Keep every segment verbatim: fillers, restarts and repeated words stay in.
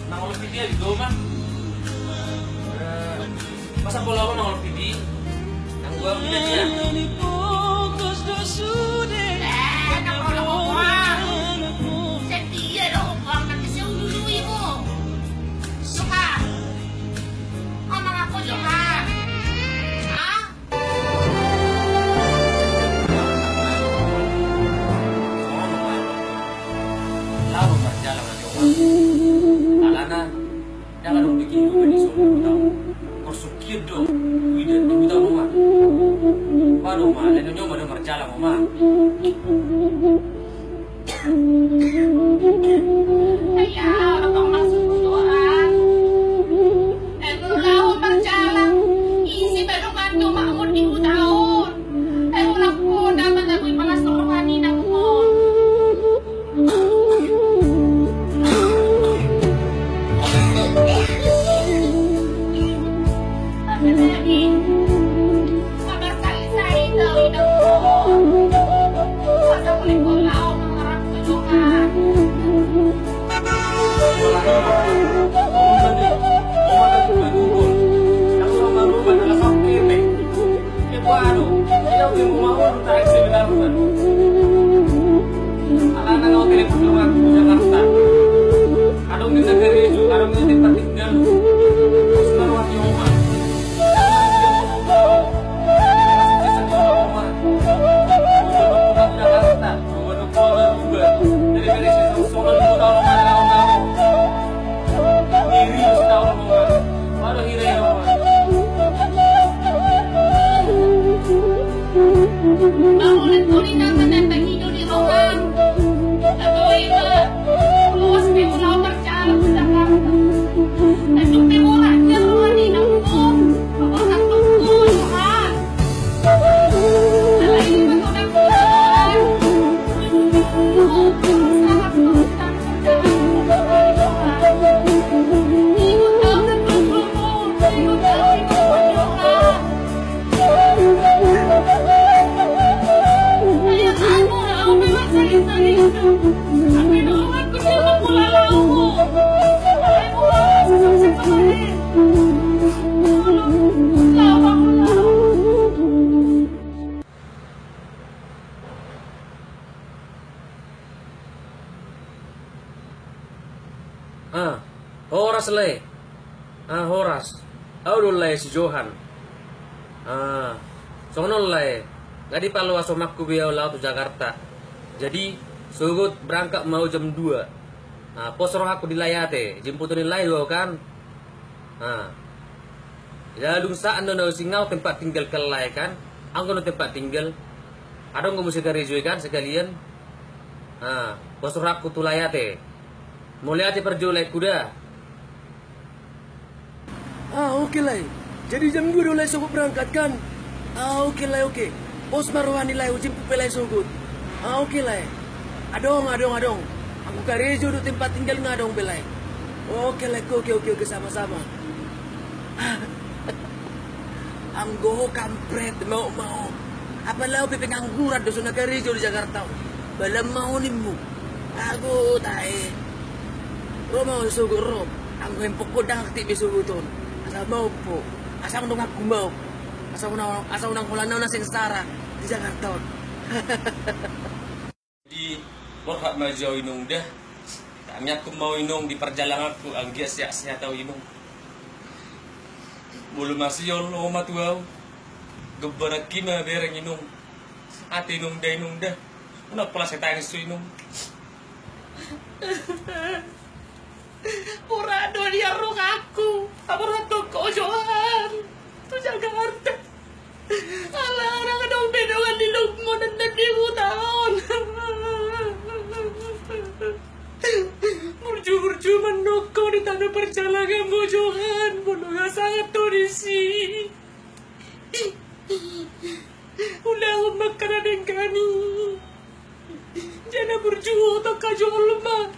Nang olo pidi di doma. Masa pola ho nang olo pidi. Nang gua pidi dia. Eh, nang olo ho. Setia dong, bang, nanti saya ulului ho. Suka. Ngomong aku juga. Hah? Laho marjalang ma jo. Alana ndang adong denggan i di son. Porsuk hian do. Uida di huta ho ma. Ba do ma, lehon nyawa ma do marjalang ho ma. Ai aha, orang tong maksud tujuan. Eh, laho marjalang. Isi baru bantu makmur di huta on. Eh, orang kau dapat aku ipalas rohani nang on. Alana nga hotel di Jakarta. Adong di negeri itu, adong di tempat tinggal. Terus baru hati oma. Ah, horas lae. Ah, horas. Au do lae si Johan. Ah, songon on lae. Nga dipaloas omakku be au laho tu Jakarta. Jadi sogot berangkat ma au jam dua. Ah, pos rohangku di lae ate. Jemput ni lae do au kan. Ah. Jala dung saat na nausing au tempat tinggal kan lae kan. Anggo na tempat tinggal. Adong do muse karejo i kan sekalian. Ah, pos rohangku tu lae ate. Mauliate parjolo laengku da. Ah, oke lae. Jadi jam dua do lae sogot berangkat kan? Ah, oke lae, oke. Pos ma roha ni lae, hujemput be lae sogot. Ah, oke lae. Adong, adong, adong. Anggo karejo dohot tempat tinggal nga adong be lae. Oke lae, oke, oke, oke, sama-sama. Anggo ho kampret, maok ma ho. Apala ho pe pengangguran do, so na karejo di Jakarta on. Balan ma ho nimmu. Ago tahe. Ro ma ho sogot ro. Anggo hempok ho ndang aktif be sogot on. Asa maok ho. Asa unang donganku maok. Asa unang, asa unang holan na sengsara di Jakarta on. Jadi borhat ma jo au inong da. Tangiangku ma ho inong di parjalanganku anggiat sehat-sehat au inong. Molo masihol ho ma tu au, gombaranki ma bereng inong. Ate inong da, inong da. Unang pola sai tangis ho inong. Mura do nian rohangku, haborhathonku Johan tu Jakarta. Ala ndang adong be dongan ni lukmonan di huta on. Burju-burju Cuma noko di tano parjalangan mo Johan, molo nga sangat todisi. Ulaon mangkana denggan i. Jala burju tongka jolma.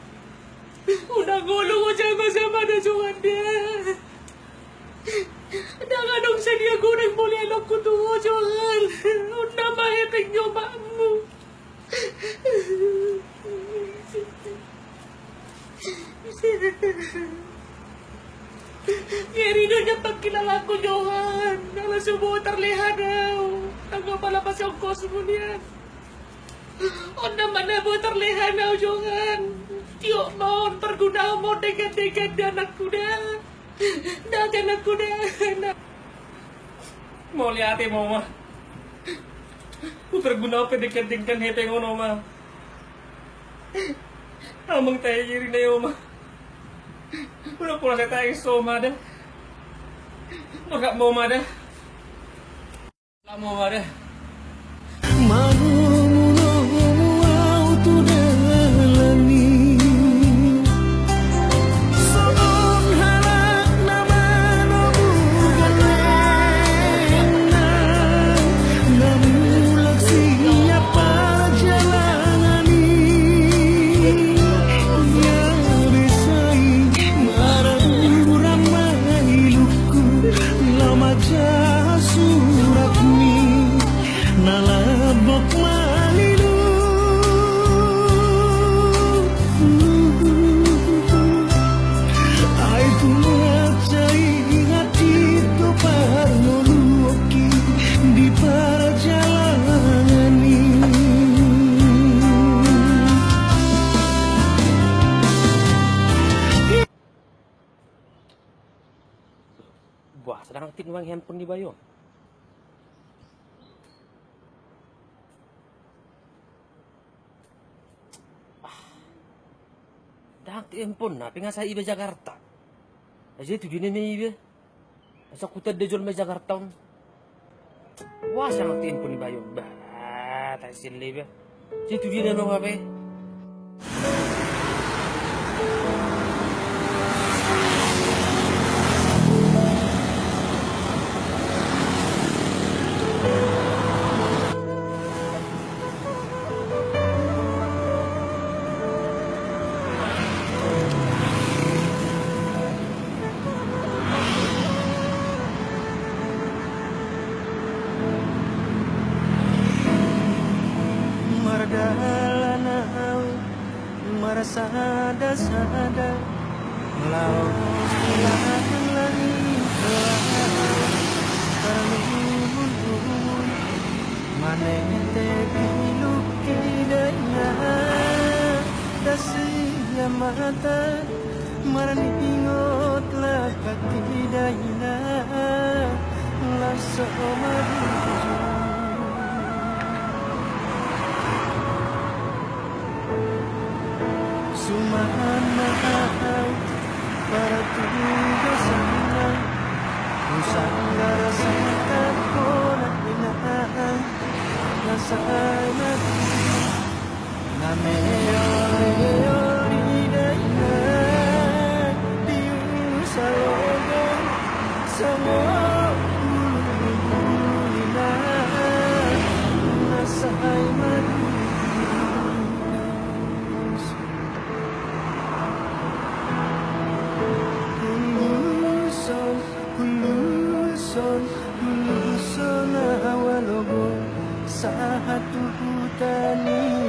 Unang olo ho jama-jama da Johan da. Ndang adong sadia godang molo elokku tu ho Johan. Unang ma hepeng ni omakmu. Ngeri do nian pangkilalaanku Johan, ala so boi tarlehan au. Ndang apala pasiongkosmu nian. On nama na boi tarlehan au Johan. Tiop ma on, parguna ma on denggan-denggan di anakku da. Ndang anakku da. Mauliate ma, Oma. Huparguna on pe denggan-denggan hepeng on, Oma. Amang tahe ngeri na i, Oma. Unang pola sai tahe so, Oma da. Borhat ma, Oma da. Lamo, Oma da. Manomu-nomu au tu dalan i. Songon halak na manomu gandengna, na mulak sian parjalanan i. Ia be sai marangkuran ma ilungku, laho manjaha suratmi. Na lambok malilu. Ai tung sahat i hatiku parngoluonki di parjalanan i. Bah, sedang aktif memang handphone di Bayu. Ah. Ndang aktif handphone na, pe nga sahat iba Jakarta. Asa tu dia na ma iba. Asa hutanda jolma Jakarta on. Wah, sedang aktif handphone ni Bayu. Bah, tahe sille iba. Sai tu dia na nunga be. Mardalan au, marsada-sada, laho tu ladang langit, laho tarluhun-luhun, manete piluk i dainang, dasi amatan, marningot langkangki dainang, laho so manuju. Suman ma au partugas, husanggar sangkap hona inang, na sai mati. Na meol-meol i dainang, di ulu Salogan, songon bulung-bulung inang, na sai manuju. Huluson, huluson, huluson au alogo, sahat tu huta ni